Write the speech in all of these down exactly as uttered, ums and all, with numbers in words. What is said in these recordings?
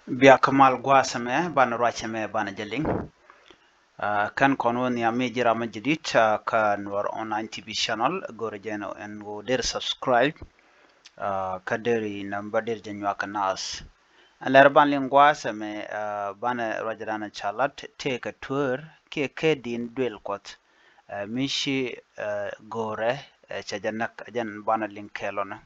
Bia kä mal gua̱a̱th ɛmɛ banɛ ruac ɛmɛ banɛ jɛ liŋ. Kɛn kɔn wä nhiam mi ji̱ ram mi jadid kä Nuɛr Online T V channel, go̱rɛ jɛn ɛn wä der subscribe kä der i namba der jɛ nyuak kä nath. Ɛn lɛr ban liŋ gua̱a̱th ɛmɛ banɛ ruac dan ca lat tëëkɛ tueer kiɛ kɛ din duël Kuɔth mi ci go̱rɛ cɛ jɛ näk, jɛn banɛ liŋ kɛɛl ɔnɛ.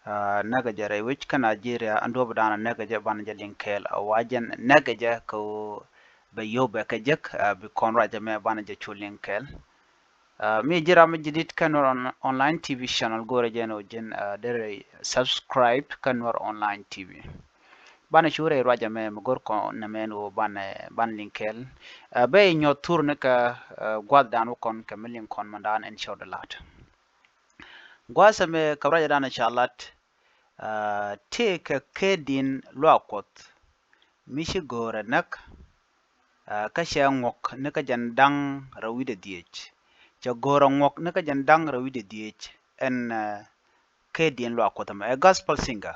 Näkɛ jɛ rɛy wec kä Nigeria, ɛn duɔ̱p dan näkɛ jɛ banɛ jɛ liŋ kɛɛl, wa jɛn näkɛ jɛ kɛ bɛ yio̱w bɛ kɛ jek bi kɔn ruac ɛmɛ banɛ jɛ cu liŋ kɛɛl. Mi ji̱ ram mi jadid kä Nuɛr Online T V channel, go̱rɛ jɛn ɔ ji̱n derɛ subscribe kä Nuɛr Online T V. Banɛ cu rɛy ruac ɛmɛ mi go̱r kɔn nɛmɛ ɛn ɣöö banɛ banɛ liŋ kɛɛl. Bɛ i nyuɔth thur ni kä gua̱th dan wä kɔn kɛ mi liŋ kɔn mɔ dan ɛn cɔw dɛ lat. Gua̱a̱th ɛmɛ kɛ ruac dan ca lat tëëkɛ kɛ din luaak Kuɔth mi ci go̱o̱rɛ näk kä cɛ ŋuɔ̱k ni kä jɛn da̱ŋ rɛw wi̱cdɛ dhieec. Cɛ go̱o̱rɛ ŋuɔ̱k ni kä jɛn da̱ŋ rɛw wi̱cdɛ dhieec ɛn kɛ din luaak Kuɔth ɛmɛ ɛ gospel singer.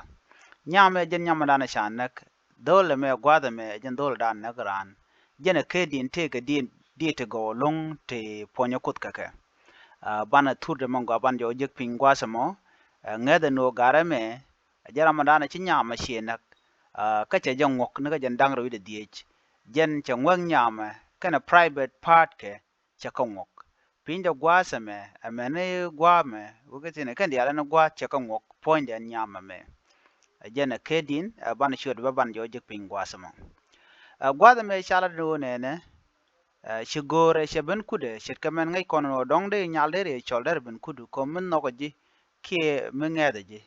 Nyam ɛ jɛn nyam dan ca näk. Dho̱l ɛmɛ gua̱a̱th ɛmɛ ɛ jɛn dho̱l dan näk raan. Jɛn ɛ kɛ din tëëkɛ din diet ti gɔw lo̱ŋ ti puɔ̱nyɛ Kuoth kɛ kɛ. Banɛ thur dɛ mɛ gɔaa ban jɔw jek piny gua̱a̱th ɛmɔ. Ŋäth ɛn ɣöö garɛ mɛ ɛ jɛn ram ɛ dan ɛ ci nyam ɛ ciɛ näk. Kä cɛ jɛ ŋuɔ̱k ni kä jɛn da̱ŋ rɛw wi̱cdɛ dhieec. Jɛn cɛ ŋuɛ̈k nyam ɛ kɛnɛ private part kɛ cɛ kä ŋuɔ̱k. Piny dɛ gua̱a̱th ɛmɛ ɛmɛni gua̱a̱mɛ wekɛ thi̱n ɛ kɛn diaal ɛn gua̱a̱th cɛ kä ŋuɔ̱k puɔ̱nydɛ ɛn nyam ɛmɛ. Ɛ jɛn ɛ kɛ din ɛ banɛ ciöt bä ban jɔw jek piny gua̱a̱th ɛmɔ. Ɛ gua̱a̱th ɛmɛ ca lat ni ɣöö nɛnɛ ci go̱o̱rɛ cɛ ben kutdɛ ce̱tkɛ mɛn ŋäc kɔn ɛn ɣöö dɔ̱ŋ dee nyal dee rɛy cɔl dee rɛ ben kutdu kɔm mi nhɔkɛ ji̱ kiɛ mi ŋɛ̈thɛ ji̱.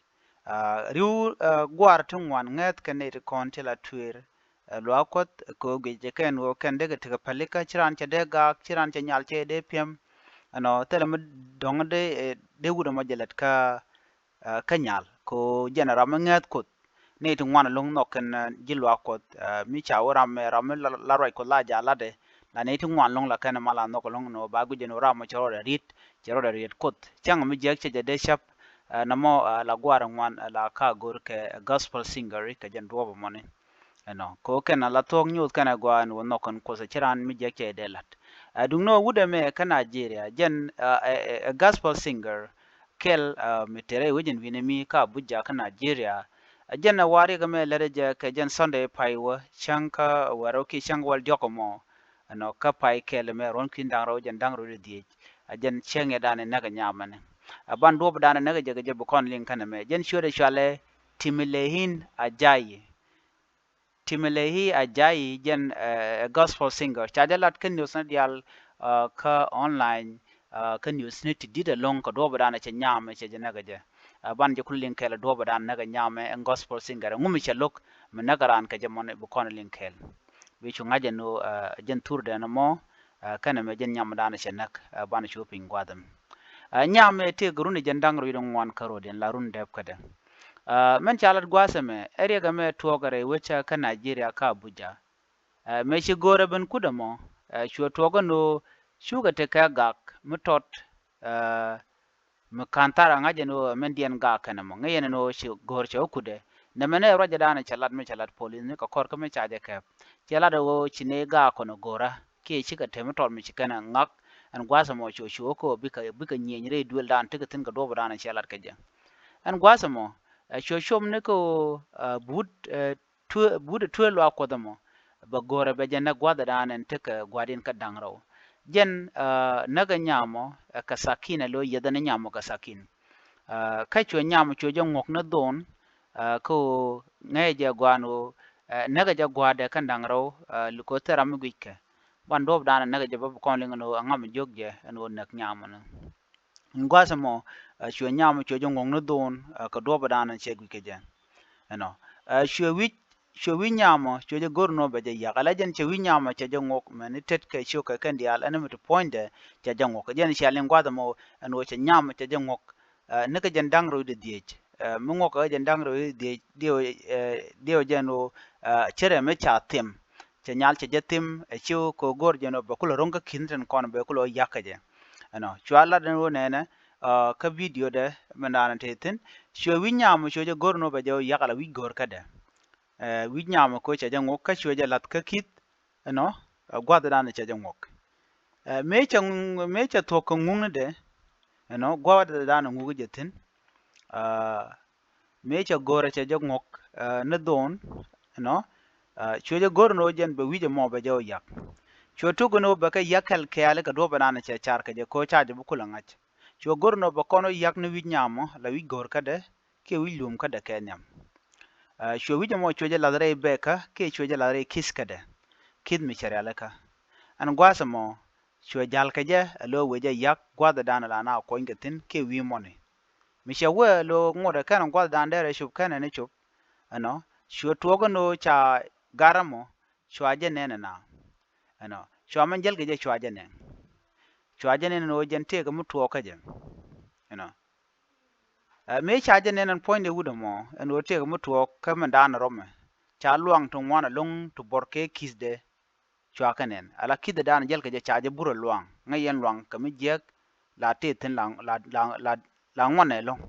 Ri̱w gua̱a̱r ti ŋuan ŋäth kɛ nɛy ti kɔn ti la tueer. Luaak Kuɔth kɛ ɣöö guic jɛ kɛn ɣöö kɛn dee kɛ tekɛ pälikä, ci raan cɛ dee gaak, ci raan cɛ nyal cɛ dee piɛm. Ɛnɔ thilɛ mi dɔ̱ŋ dee dee wut ɛmɔ jɛ lät kä kä nyal kɛ ɣöö jɛn ɛ ram mi ŋäth Kuoth. Nɛy ti ŋuan ɛlɔ̱ŋ nhɔk kɛn ji̱ luaak Kuɔth mi ca wä ram mɛ ram mi la ruac Kuɔth la ja̱ latdɛ. La nɛy ti ŋuan ɛlɔ̱ŋ la kɛn ɛ mal a nhɔk ɛlɔ̱ŋ ɛnɔ ba guic ɛn ɣöö ram mɔ cɛ rɔɔdɛ riet, cɛ rɔɔdɛ riet Kuoth. Cäŋ mi jiäk cɛ jɛ dee cäp. Nɔmɔ la gua̱a̱r ɛ ŋuan la ka go̱r kɛ gospel singer kɛ jɛn duɔ̱ɔ̱p ɛmɔni. Ɛnɔ kɛ ɣöö kɛn a la thuɔ̱k nyuuth kɛn a gɔaa ɛn ɣöö nhɔk kɛn Kuoth ɛ ci raan mi jiäk cɛ dee la̱t. Ɛ duŋni ɣöö wut ɛmɛ kä Nigeria jɛn ɛ gospel singer kɛl mi tëë rɛy wec in wi̱ni mi kä Abuja kä Nigeria. Ɛ jɛn ɛ wa riɛk ɛmɛ lätdɛ jɛ kɛ jɛn Sunday pay wä cäŋ kä wäl rɛw kiɛ cäŋ kä wäl diɔ̱k ɛmɔ. Ɛnɔ kä pay kɛl ɛmɛ ruɔ̱n kui̱n da̱ŋ rɛw jɛn da̱ŋ rɛw wi̱cdɛ dhieec. Ɛ jɛn cäŋ ɛ dan ɛ näk ɛ nyam ɛnɛ. Ɛ ban duɔ̱ɔ̱p dan ɛ näk ɛ jɛ kɛ jɛ bi kɔn liŋ kɛn ɛmɛ jɛn ciötdɛ cɔalɛ Timileyin Ajayi. Timileyin Ajayi jɛn ɛ gospel singer ca jɛ lat kä news ni diaal kä online. Kä news ni ti di̱t ɛlɔ̱ŋ kɛ duɔ̱ɔ̱p dan ɛ cɛ nyam ɛ cɛ jɛ näk ɛ jɛ. Ɛ ban jɛ ku liŋ kɛɛl ɛ duɔ̱ɔ̱p dan näk ɛ nyam ɛ gospel singer ɛ ŋu mi cɛ lo̱k mi näk ɛ raan kɛ jɛ mɔn bi kɔn liŋ kɛɛl. Bi cu ŋa̱c ɛn ɣöö jɛn thurdɛ ɛn ɛmɔ kɛn ɛmɛ jɛn nyam dan ɛ cɛ näk. Ɛ ban cu piny gua̱a̱th ɛmɛ. Nyam ɛ tëëkɛ run ɛ jɛn da̱ŋ rɛw wi̱cdɛ ŋuan kä rɔ̱diɛn la run dɛp kädɛ. Mɛn ca lat gua̱a̱th ɛmɛ ɛ riɛk ɛmɛ tuɔɔkɛ rɛy wec kä Nigeria kä Abuja. Mëë ci go̱o̱rɛ ben kut ɛmɔ cuɛ tuɔɔk ɛn ɣöö cukɛ tekɛ gak mi tɔt mi ka̱n thar a ŋa̱c ɛn ɣöö mɛn diɛn gak kɛn ɛmɔ ŋäc ɛn ɛn ɣöö ci go̱o̱r cɛ wä kutdɛ. Nɛmɛ nɛ ruacɛ danɛ cɛ lat mi cɛ lat polis ni kɛ kɔr kä mi ca jɛ kɛp. Cɛ lat ɛ ɣöö ci nɛy gak kɔn ɛ go̱o̱rä kiɛ cikɛ te mi tɔt mi ci kɛn ɛ ŋak. Ɛn gua̱a̱th ɛmɔ cuɛ cuɛ wä kä ɣöö bikɛ bikɛ nyieny rɛy duël dan tekɛ thi̱n kɛ duɔ̱ɔ̱p dan cɛ lat kɛ jɛ. Ɛn gua̱a̱th ɛmɔ ɛ cuɛ com ni kä ɣöö but ɛ tuë but ɛ tuë luaak Kuɔth ɛmɔ bɛ go̱o̱rɛ bɛ jɛ näk gua̱a̱th ɛ dan ɛn tekɛ gua̱a̱th in kä da̱ŋ rɛw. Jɛn näk ɛ nyamɔ ɛ kɛ thakin ɛ lo̱c yɛth ɛn ɛ nyamɔ kɛ thakin. Kä cuɛ nyam cuɛ jɛ ŋuɔ̱k ni dho̱o̱n kä ɣöö ŋäcɛ jɛ gua̱a̱n ɣöö näk ɛ jɛ gua̱a̱dɛ kɛn da̱ŋ rɛw. Likö thil ram mi guickɛ ban duɔ̱ɔ̱p dan ɛ näk ɛ jɛ bä bi kɔn liŋ ɛn ɣöö ɛŋa mi jiök jɛ ɛn ɣöö näk nyam ɛn. Ɛn gua̱a̱th ɛmɔ cuɛ nyam cuɛ jɛ ŋuɔ̱k ni dho̱o̱n kɛ duɔ̱ɔ̱p dan ɛ cɛ guickɛ jɛ. Ɛnɔ cuɛ wi̱c cuɛ wi̱c nyamɔ cuɛ jɛ go̱r nɔ bɛ jɛ yak ala jɛn cɛ wi̱c nyamɔ cɛ jɛ ŋuɔ̱k mɛn ni tet kɛ ciök kɛ kɛn diaal ɛn mi ti puɔ̱nydɛ cɛ jɛ ŋuɔ̱k jɛn cia liŋ gua̱a̱th ɛmɔ. Ɛn ɣöö cɛ nyamɔ cɛ jɛ ŋuɔ̱k ni kɛ jɛn da̱ŋ rɛw wi̱cdɛ dhieec. Mi ŋuɔ̱k kɛ jɛn da̱ŋ rɛw wi̱cdɛ dhieec diɛw jɛn ɣöö cɛ rɛ mi ca thim. Cɛ nyal cɛ jɛ thim ɛ ci kɛ go̱r jɛn ɣöö bɛ kulɛ ro̱ŋ kä ki̱n tin kɔn bɛ kulɛ yak kɛ jɛ. Ɛnɔ cua lat ɛn ɣöö nɛnɛ kä video dɛ mɛn da̱a̱n te thi̱n cuɛ wi̱c nyam cuɛ jɛ go̱r nɔ bɛ jɛ yak ala wi̱c go̱r kädɛ. Ɛ, wi̱c nyamɔ kɛ cɛ jɛ ŋuɔk kä cuɛ jɛ lath kä ki̱th, ɛnɔ, ɛ, gua̱thdan cɛ jɛ ŋuɔk. Ɛ, mëë cɛ, mëë cɛ thuɔ̱k kɛ ŋuŋni dɛ, ɛnɔ, gua̱thdan ŋuŋ jɛ thi̱n. Ɛ, mëë cɛ go̱rɛ cɛ jɛ ŋuɔk, ɛ, ni dho̱o̱n, ɛnɔ, ɛ, cuɛ jɛ go̱r ni wä jɛn bɛ wi̱c ɛmɔ bɛ jɛ wä yak. Cuɛ tuk ni wä bɛ kɛ yak kɛl kɛɛl kɛ duɔ̱pɛ dan cɛ car kɛ jɛ ko̱ ca jɛ bi kulɛ ŋa̱c. Cuɛ go̱r ni wä bɛ kɔn wä yak ni wi̱c nyamɔ la wi̱c go̱r kädɛ kiɛ wi̱c lum kädɛ kɛ nhiam. Ɛ, cuɛ wi̱c ɛmɔ cuɛ jɛ lath rɛy bɛɛkä kiɛ cuɛ jɛ lath rɛy ki̱th kädɛ. Ki̱th mi cɛ rialikä. Ɛn gua̱a̱th ɛmɔ cuɛ ja̱l kɛ jɛ ɛ lo̱ wecɛ yak gua̱thdan la na kuɔny kɛ thi̱n kiɛ wi̱i̱ mɔni. Mi cɛ wee lo ŋuɔ̱t ɛ kɛn gua̱thdan derɛ cop kɛn ɛn cop. Ɛnɔ, cuɛ tuɔɔk ɛn ɣöö ca gar ɛmɔ cua jɛ nɛn ɛna. Ɛnɔ, cua mɛn jäl kɛ jɛ cua jɛ nɛn. Cua jɛ nɛn ɛn ɣöö jɛn tëëkɛ mi tuɔɔk kä jɛ. Ɛnɔ. Ɛ, mëë ca jɛ nɛn ɛn puɔ̱nydɛ wut ɛmɔ ɛn ɣöö tëëkɛ mi tuɔɔk kä mɛn da̱a̱n rɔmɛ. Ca luaŋ ti ŋuan ɛlɔ̱ŋ ti buɔr kɛ ki̱thdɛ. Cua kɛ nɛn ala ki̱thdɛ da̱a̱n jäl kɛ jɛ ca jɛ burɛ luaŋ ŋäc yɛn luaŋ kɛ mi jiɛk la tëë thi̱n la, la, la, la, la ŋuan ɛlɔ̱ŋ.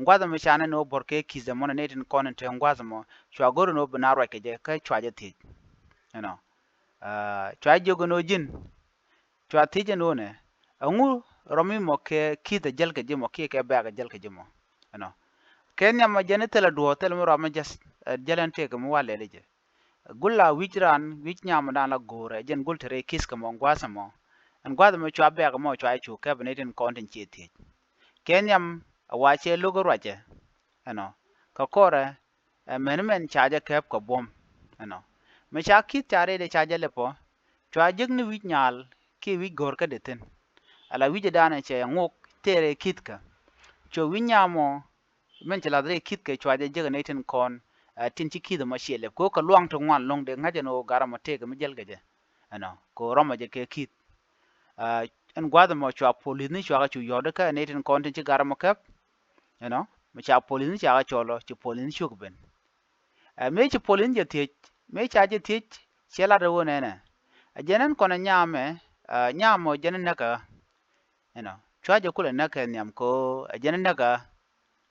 Gua̱th ɛmɔ ca nɛn ɣöö buɔr kɛ ki̱thdɛ mɔnɛ nɛy tin kɔn in te gua̱th ɛmɔ cua go̱r ɛn ɣöö bi na ruac kɛ jɛ kä cua jɛ thiec. Ɛnɔ. Ɛ, cua jiök ɛn ɣöö ji̱n cua thiec ɛn ɣöö nɛ ɛŋu rɔm mi mɔ kɛ ki̱th ɛ jäl kɛ ji̱ mɔ kiɛ kɛ bɛ̈ɛ̈k ɛ jäl kɛ ji̱ mɔ. Ɛnɔ. Kɛ nhiam ɛ jɛn i̱ thilɛ duɔ̱ɔ̱r thilɛ mi ruamä jäth, ɛ, jäl ɛn tëëkɛ mi wa lɛl i̱ jɛ. Gul la wi̱c raan wi̱c nyamdan la go̱o̱rɛ jɛn gul te rɛy ki̱th kɛ mɔ gua̱a̱th ɛmɔ. Ɛn gua̱a̱th ɛmɔ cua bɛ̈ɛ̈k ɛmɔ cua cu kɛp ɛ nɛy tin kɔn tin ciɛ thiec. Kɛ nhiam ɛ wa cɛ lo̱k i̱ ruacɛ. Ɛnɔ. Kɛ kɔrɛ ɛ mɛn mɛn ca jɛ kɛp kɛ buɔ̱m. Ɛnɔ. Mi ca ki̱th ca rɛydɛ ca jɛ lɛpɔ cua jiäk ni wi̱c nyaal kiɛ wi̱c go̱o̱r kädɛ thi̱n. Ala wi̱cdan ɛ cɛ ŋok tëë rɛy ki̱thkä. Cuɛ wi̱c nyamɔ min ci lath rɛy ki̱thkɛ cua jɛ jiäk ɛ nɛy tin kɔn, ɛ, tin ci ki̱th ɛmɔ ciɛ lɛp kɛ ɣöö kɛ luaŋ ti ŋuan lo̱ŋ dee ŋa̱c ɛn ɣöö gar ɛmɔ tëëkɛ mi jäl kɛ jɛ. Ɛnɔ. Kɛ ɣöö rɔmɔ jɛ kɛ ki̱th. Ɛ, ɛn gua̱a̱th ɛmɔ cua polith ni cua kɛ cu yɔ̱ɔ̱t kä nɛy tin kɔn tin ci gar ɛmɔ kɛp. Ɛnɔ. Mi ca polith ni ca kɛ cɔl ɔ ci polith ni cuk ben. Ɛ, mëë ci polith ni jɛ thiec mëë ca jɛ thiec ciɛ lat ɛ ɣöö nɛnɛ. Ɛ jɛn ɛn kɔn ɛ nyamɛ, ɛ, nyamɔ jɛn ɛ näkä. Ɛnɔ. Cua jɛ kulɛ näk kɛ nhiam kɛ ɣöö ɛ jɛn ɛ näkä.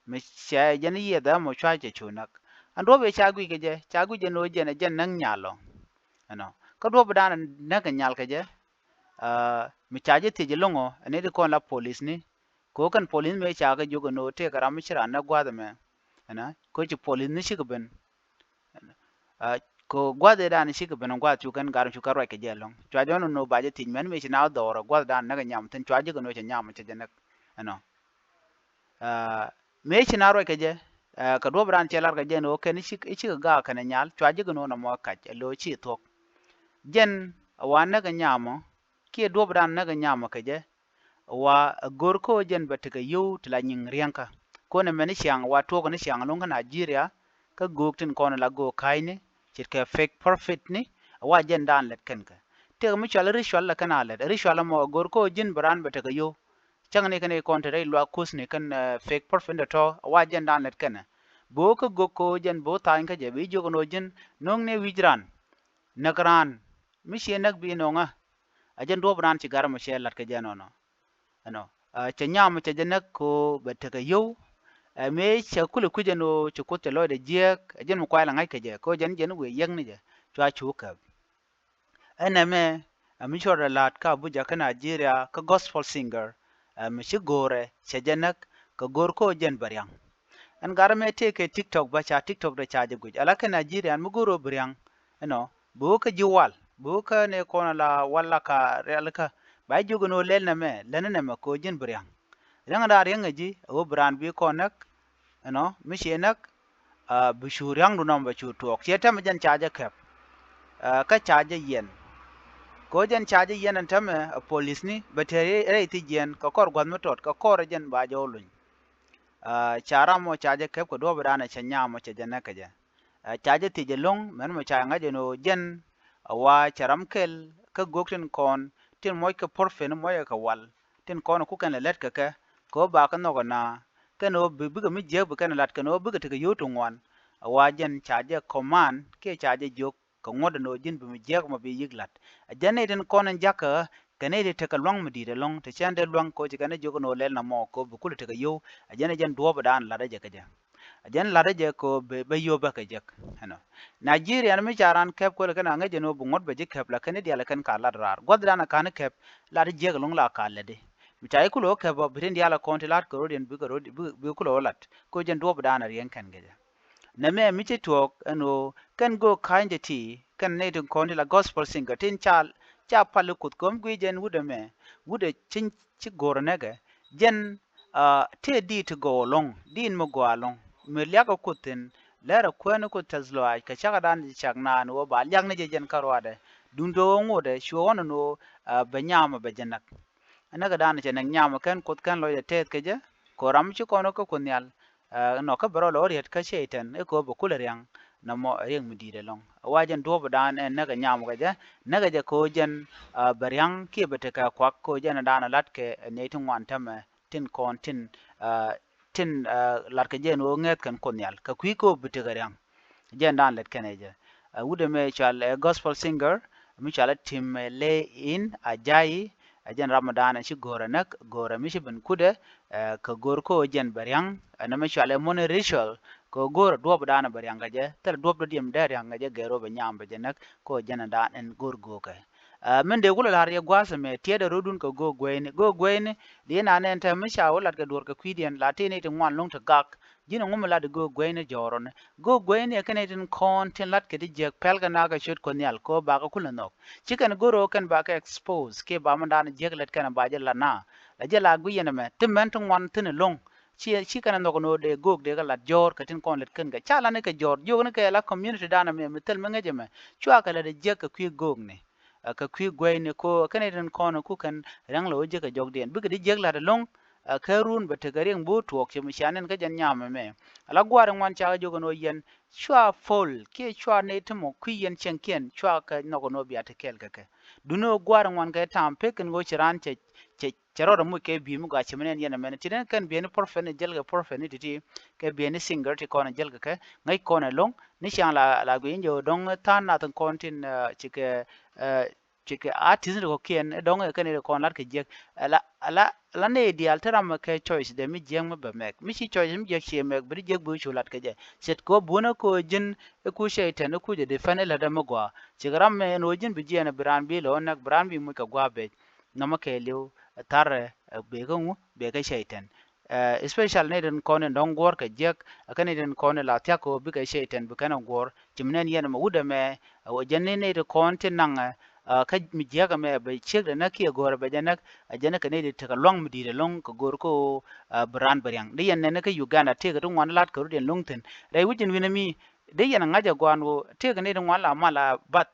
Mi cɛ jɛn yiɛth ɛmɔ cua cɛ cu näk. Ɛn duɔ̱p ëë ca guic kɛ jɛ ca guic jɛ ni ɣöö jɛn ɛ jɛn näk nyal ɔ. Ɛnɔ. Kä duɔ̱p ëë dan näk kɛ nyal kɛ jɛ. Ɛ, mi ca jɛ thiec ɛlɔ̱ŋ ɔ ɛ nɛy ti kɔn la polith ni. Kɛ ɣöö kɛn polith mëë ca kɛ jiök ɛn ɣöö tëëkɛ ram mi ci raan näk gua̱a̱th ɛmɛ. Ɛnɔ. Kɛ ɣöö ci polith ni cikɛ ben. Ɛ, kɛ ɣöö gua̱a̱th ëë dan cikɛ ben ɛ gua̱a̱th cu kɛn gar cu kɛ ruac kɛ jɛ ɛlɔ̱ŋ cua jɛ wä ni nɔ ba jɛ thiec mɛn mëë ci na wä dhɔrɛ gua̱a̱th dan näk ɛ nyam thi̱n cua jiök ɛn ɣöö cɛ nyam cɛ jɛ näk. Ɛnɔ. Ɛ, mëë ci na ruac kɛ jɛ, ɛ, kɛ duɔ̱p dan cɛ lar kɛ jɛ ni ɣöö kɛn i̱ cik, i̱ cikɛ gaak kɛnɛ nyal cua ji̱ kɛ no̱o̱ŋ ɛmɔ kac ɛ lo̱o̱ ci thuɔ̱k. Jɛn ɛ wa näk ɛ nyamɔ kiɛ duɔ̱p dan näk ɛ nyamɔ kɛ jɛ. Ɛ wa ɛ go̱r kä ɣöö jɛn bɛ tekɛ yio̱w ti la nyiŋ riäŋkä. Kɔn ɛmɛn i̱ ciaŋ ɛ wa tuɔɔk ni ciaŋ ɛlɔ̱ŋ kä Nigeria kä göök tin kɔn ɛ la göök ka̱a̱cni ce̱tkɛ fake prophet ni. Ɛ wa jɛn dan lät kɛn kɛ tëëkɛ mi cual i̱ ritual ɛ kɛn a lät ɛ ritual ɛmɔ ɛ go̱r kä ɣöö ji̱n bɛ raan bɛ tekɛ yio̱w. Cäŋ ni kɛn i̱ kɔn te rɛy luaak kuthni kɛn, ɛ, fake prophet in tɔ̱tɔ̱ ɛ wa jɛn dan lät kɛnɛ. Bi wä kä gök kɛ ɣöö jɛn bi wä tha̱a̱ny kä jɛ bi jiök ɛn ɣöö ji̱n no̱o̱ŋ ni wi̱c raan. Näk raan mi ciɛ näk bi no̱o̱ŋä. Ɛ jɛn duɔ̱ɔ̱p raan ci gar ɛmɔ cɛ la̱t kɛ jɛ ɛnɔnɔ. Ɛnɔ, ɛ, cɛ nyam cɛ jɛ näk kɛ ɣöö bɛ tekɛ yio̱w. Ɛ mëë cɛ kulɛ kui̱c ɛn ɣöö ci kuoth cɛ lɔcdɛ jiääk ɛ jɛn mi kuay la ŋa̱c kɛ jɛ kɛ ɣöö jɛn jɛn wëë yiäk ni jɛ cua cu käp. Ɛn ɛmɛ ɛ mi cuɔt ɛ la̱a̱t kä Abuja kä Nigeria kä gospel singer, ɛ mi ci go̱o̱rɛ cɛ jɛ näk kɛ go̱o̱r kä ɣöö jɛn bɛ ria̱ŋ. Ɛn gat ɛmɛ tëëkɛ TikTok bä ca TikTok dɛ ca jɛ guic ala kä Nigeria ɛn mi go̱o̱r ɣöö bi ria̱ŋ. Ɛnɔ, bi wä kä ji̱ wal bi wä kä ni kɔn ala wal la ka rialikä. Ba jiök ɛn ɣöö lɛl nɛmɛ lɛn nɛmɛ kɛ ɣöö ji̱n bi ria̱ŋ. Riäŋ dan riäŋ ɛ ji̱ ɛ ɣöö bi raan bi kɔn näk. Ɛnɔ mi ciɛ näk, ɛ, bi cu ria̱ŋdu nɔmɔ bɛ cu tuɔɔk ciɛ tɛmɛ jɛn ca jɛ kɛp. Ɛ, kä ca jɛ yiɛn kɛ ɣöö jɛn ca jɛ yiɛn ɛn tɛmɛ ɛ polithni bɛ te rɛy thi̱c jiɛn kɛ kɔr gua̱th mi tɔt kɛ kɔr ɛ jɛn ba jɛ wä luny. Ɛ, ca ram mɔ ca jɛ kɛp kɛ duɔ̱ɔ̱p ɛ dan ɛ cɛ nyam mɔ cɛ jɛ näk kɛ jɛ. Ɛ, ca jɛ thiec ɛlɔ̱ŋ mɛn mɔ ca ŋa̱c ɛn ɣöö jɛn ɛ wa cɛ ram kɛl kä göök tin kɔn tin muɔc kɛ prophet muɔc kɛ wal tin kɔn ku kɛn lɛ lät kɛ kɛ kɛ ɣöö ba kä nhɔk ɛna. Kɛn ɣöö bi bikɛ mi jiääk bi kɛn lat kɛn ɣöö bikɛ tekɛ yio̱w ti ŋuan. Ɛ wa jɛn ca jɛ command kiɛ ca jɛ jiök kɛ ŋuɔ̱t ɛn ɣöö ji̱n bi mi jiääk mɔ bi yi̱k la̱t. Ɛ jɛn nɛy tin kɔn in jakä kɛ nɛy ti tekɛ lua̱ŋ mi di̱i̱t ɛlɔ̱ŋ ti cɛn dee lua̱ŋ kɛ ɣöö ci kɛn jiök ɛn ɣöö lɛl na mɔ kɛ ɣöö bi kulɛ tekɛ yio̱w. Ɛ jɛn ɛ jɛn duɔ̱ɔ̱p ɛ dan la̱t ɛ jɛ kɛ jɛ. A jɛn latdä jɛ kɛ ɣöö bɛ, bɛ yio̱pä kɛ jek. Ɛnɔ. Nigeria ni mi ca raan kɛp kuël kɛn a ŋäc jɛ ni ɣöö bi ŋuɔ̱t bɛ ji̱ kɛp, la kɛn i̱ diaal kɛn ka lat raar. Gua̱th dan a ka̱n i̱ kɛp, lat jiɛk ɛlɔ̱ŋ la ka lätdi. Mi ca ji̱ kulɛ wä kɛp ɔ, bi tin diaal ɛ kɔn ti lat kɛ ro̱diɛn bikɛ ro̱d, bi, bi kulɛ wä lat. Kɛ ɣöö jɛn duɔ̱ɔ̱p dan a riɛŋ kɛn kɛ jɛ. Nɛmɛ mi ci tuɔɔk ɛn ɣöö kɛn göök ka̱ny jɛ ti, kɛn nɛy tin kɔn ti la gospel singer, tin ca, ca pal i̱ Kuoth kɛ ɣöö mi guic jɛn wut ɛmɛ, wut ɛ ci, ci go̱o̱r ɛ näkɛ, jɛn, ah, tëë diit ti gɔw ɛlɔ̱ŋ, diit mi gɔaa ɛlɔ̱ŋ. Mi liakɛ Kuoth thi̱n, lɛr ɛ kuäär ni Kuoth tɛth lɔaac, kɛ cakɛ dan ci cak naan ɣöö ba liak ni jɛ jɛn kä ruaadɛ. Duundɛ ɣöö ŋotdɛ, cuɛ ɣɔn ɛn ɣöö, ah, bɛ nyamɛ bɛ jɛ näk. Ɛ näkɛ dan cɛ näk nyamɛ kɛn Kuoth kɛn lɔcdɛ tɛth kɛ jɛ, kɛ ɣöö ram ci kɔn kä Kuoth Nhial, ah, nɔ kä bɛ rɔ lɔ riet kä Cɛy-tan, i̱ kɛ ɣöö bɛ kulɛ riaŋ, nɔmɔ riɛŋ mi di̱i̱t ɛlɔ̱ŋ. Ɛ wa jɛn duɔ̱ɔ̱p dan ɛ näkɛ nyamɛ kɛ jɛ, näkɛ jɛ kɛ ɣöö jɛn, ah, bɛ riaŋ kiɛ bɛ tekɛ kuak kɛ ɣöö jɛn ɛ dan ɛ la̱tkɛ ɛ nɛy ti ŋuan täämɛ tin kɔn tin, ah, tin, ah, la̱tkɛ jɛ ɛn ɣöö ŋäth kɛn Kuoth Nhial. Kɛ kui̱ kɛ ɣöö bi tekɛ riaŋ. Jɛn dan lät kɛn ɛ jɛ. Ah, wut ɛmɛ cɔal ɛ gospel singer, mi cɔal ɛ Tim, eh, Lay In Ajayi, ɛ jɛn ram ɛ dan ɛ ci go̱o̱r ɛ näk, go̱o̱r ɛ mi ci ben kutdɛ, eh, kɛ go̱o̱r kɛ ɣöö jɛn bɛ ria̱ŋ, ɛ nɛmɛ cɔal ɛ Money Ritual, kɛ ɣöö go̱o̱r ɛ duɔ̱ɔ̱p ɛ dan ɛ bɛ ria̱ŋ kɛ jɛ, thilɛ duɔ̱ɔ̱p dɔ̱diɛn dee ria̱ŋ kɛ jɛ gɛr ɣöö bɛ nyam bɛ jɛ näk, kɛ ɣöö jɛn ɛ dan ɛn go̱o̱r göökɛ. Ah, min dee kulɛ la̱r yɛ gua̱a̱th ɛmɛ, tiɛɛdɛ rɔ̱dun kɛ göök gueyni. Göök gueyni, diɛ nan ɛn täämɛ mi ca wä lat kɛ duɔ̱ɔ̱r kɛ kui̱diɛn, la tëë nɛy ti ŋuan ɛlɔ̱ŋ ti gak, ji̱n ɛŋu mi lat i̱ göök gueyni jɔ̱ɔ̱r ɔni. Göök gueyni ɛ kɛn nɛy tin kɔn tin lat kɛ ti jiäk pɛl kɛ naath kɛ ciöt Kuɔth Nhial kɛ ɣöö bakɛ kulɛ nhɔk. Ci kɛn go̱r ɣöö kɛn bakɛ expose kiɛ ba mindan jiäk lät kɛn ba jɛ lat naath. La jɛ la guic yɛn ɛmɛ, ti män ti ŋuan thi̱n ɛlɔ̱ŋ. Ci, ci kɛn ɛ nhɔk ɛn ɣöö dee göök dee kɛ lat jɔ̱ɔ̱r kɛ tin kɔn lät kɛn kɛ. Ca lat ni kɛ jɔ̱ɔ̱r, jiök ni kɛ la community dan ɛmɛ mi thil mi ŋäc ɛmɛ. Cuakɛ lat ɛ jiäk kɛ kui̱ göökni. Ah, kɛ kui̱ gueyni kɛ ɣöö kɛn nɛy tin kɔn ku kɛn ria̱ŋ lɛ wä jiäk kɛ jɔkdiɛn. Bikɛ di jiäk la̱t ɛlɔ̱ŋ, ah, kɛ run bɛ tekɛ riɛŋ bi wä tuɔɔk ci mi ca nɛn kä jɛn nyam ɛmɛ. Ala gua̱a̱r ŋuan cakɛ jiök ɛn ɣöö yɛn cua pol kiɛ cua nɛy ti mɔ kui̱ yɛn cieŋkiɛn cua kɛ nhɔk ɛn ɣöö bia te kɛɛl kɛ kɛ. Duundɛ ɣöö gua̱a̱r ŋuan kɛ ta̱a̱m pek kɛn ɣöö ci raan cɛ, cɛ, cɛ rɔɔdɛ moc kɛ bi̱i̱ mi gɔaa ci mi nɛn yɛn ɛmɛn. Ti nɛn kɛn bi̱i̱ni prophet ni jäl kɛ prophet ni ti̱ti̱, kɛ bi̱i̱ni singer ti kɔn jäl kɛ kɛ, ŋäc kɔn ɛlɔ̱ŋ. Ni ciaŋ la, la guic in jɛ ɣöö dɔ̱ŋ tha̱a̱ŋ nath in kɔn tin, ah, cikɛ, ah, cikɛ artist ni kɔ̱kiɛn, dɔ̱ŋ ɛ kɛn in kɔn lat kɛ jiäk. Ala, ala, ala nɛy diaal te ram kɛ choice dɛ mi jiäk mi bɛ mɛk. Mi ci choice mi jiäk ciɛ mɛk, bi di jiäk bi cu lat kɛ jɛ. Ce̱tkɛ ɣöö buɔ̱nɛ kɛ ɣöö ji̱n i̱ ku Cɛy-tan i̱ ku jɛ defend i̱ lätdä mi gɔaa. Cikɛ ram ɛn ɣöö ji̱n bi jiɛɛn bi raan bi lɛ ɣöö näk, bi raan bi muc kɛ gua̱a̱th bec. Nɔmɔ kɛɛliw, tharɛ, eh, bekɛ ŋu, bekɛ Cɛy-tan. Eh, especially nɛy tin kɔn in dɔ̱ŋ guɔ̱ɔ̱r kɛ jiäk, ɛ kɛn nɛy tin kɔn in la thia̱k kɛ ɣöö bikɛ Cɛy-tan bi kɛn ɛ guɔ̱ɔ̱r. Ci mi nɛn yɛn ɛmɔ wut ɛmɛ, ɛ wä jɛn ni nɛy tin kɔn tin naŋ, eh, kä mi jiäk ɛmɛ bɛ ciekdɛ näk kiɛ go̱o̱rɛ bɛ jɛ näk, ɛ jɛn kɛ nɛy tin tekɛ lua̱ŋ mi di̱i̱t ɛlɔ̱ŋ kɛ go̱o̱r kä ɣöö, eh, bi raan bi ria̱ŋ. Di yɛn nɛn kä Uganda tëëkɛ ti ŋuan lat kɛ rut yɛn luŋ thi̱n. Rɛy wi̱c in wi̱n ɛmi, di yɛn ŋa̱c ɛ gua̱a̱n ɣöö tëëkɛ nɛy tin ŋuan la mal a bath.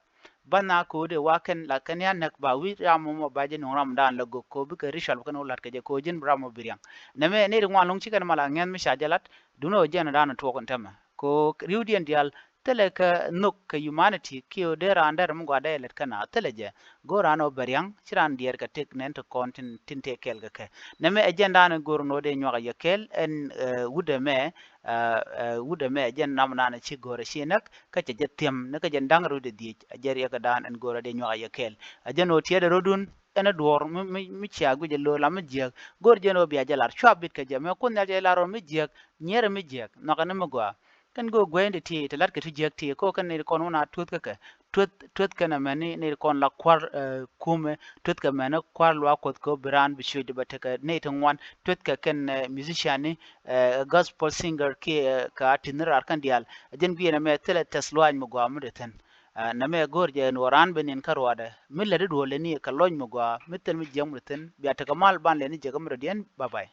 Ba na ko̱o̱dɛ wa kɛn la kɛn ya näk ba wi̱c ram mɔ ba jɛ nuŋ ramdan la gök ko̱o̱p bikɛ ritual kɛn wä lat kɛ jɛ ko̱o̱p ji̱n ram mɔ bi riaŋ. Nɛmɛ nɛy ti ŋuan luŋ ci kɛn mal a ŋɛ̈th mi ca jɛ lat. Duundɛ ɣöö jɛn dan tuɔɔk in tämɛ. Ko̱o̱p ri̱wdiɛn diaal thilɛ kɛ nhök kɛ humanity kiɛ ɣöö dee raan derɛ mi gɔaa dee lät kɛn a thilɛ jɛ. Go̱o̱r raan ɣöö bɛ riaŋ ci raan diɛɛr kɛ tëk nɛn ti kɔn tin, tin tëë kɛɛl kɛ kɛ. Nɛmɛ ɛ jɛn dan in go̱o̱r in ɣöö dee nyuak a yɛ kɛɛl ɛn, eh, wut ɛmɛ, eh, eh, wut ɛmɛ ɛ jɛn nam nan ci go̱o̱r ɛ ci näk. Kä cɛ jɛ thiäm ni kä jɛn da̱ŋ rɔ̱ dee dhiec, a jɛ riɛk kɛ da̱a̱n ɛn go̱o̱r a dee nyuak a yɛ kɛɛl. A jɛn ɣöö tiɛɛdɛ rɔ̱dun ɛn ɛ duɔ̱ɔ̱r mi, mi, mi cia guic ɛ lo̱o̱ la mi jiääk. Go̱o̱r jɛn ɣöö bia jɛ lar cua bit kɛ jɛ mɛ Kuoth Nhial cɛ lar ɣöö mi jiääk, nyiɛrɛ mi jiääk, nhɔakɛ ni mi gɔaa. Kɛn go̱o̱r guɛ̱ɛ̱ŋdɛ ti, ti lat kɛ ti jiääk ti, ko̱ kɛn ni kɔn wun a tuɔ̱th kä kɛ. Tuɔ̱th, tuɔ̱th kɛn ɛmɛni, ni kɔn la kua̱r, eh, kumɛ, tuɔ̱th kɛ mɛni kua̱r luaak Kuɔth kɛ ɣöö bi raan bi cuec di bɛ tekɛ nɛy ti ŋuan, tuɔ̱th kɛ kɛn, eh, musician ni, eh, gospel singer kiɛ, eh, kɛ artist ni raar kɛn diaal. A jɛn guiɛn ɛmɛ thilɛ tɛth luaac mi gɔaa mi dee thi̱n. Ah, nɛmɛ go̱o̱r jɛ ɛn ɣöö raan ben in kä ruaadɛ mi lät i̱ duɔ̱ɔ̱r leni kɛ lɔc mi gɔaa mi thil mi jiäk mi dee thi̱n bia tekɛ mal ban leni jɛ kä mi dɔ̱diɛn. Bye bye.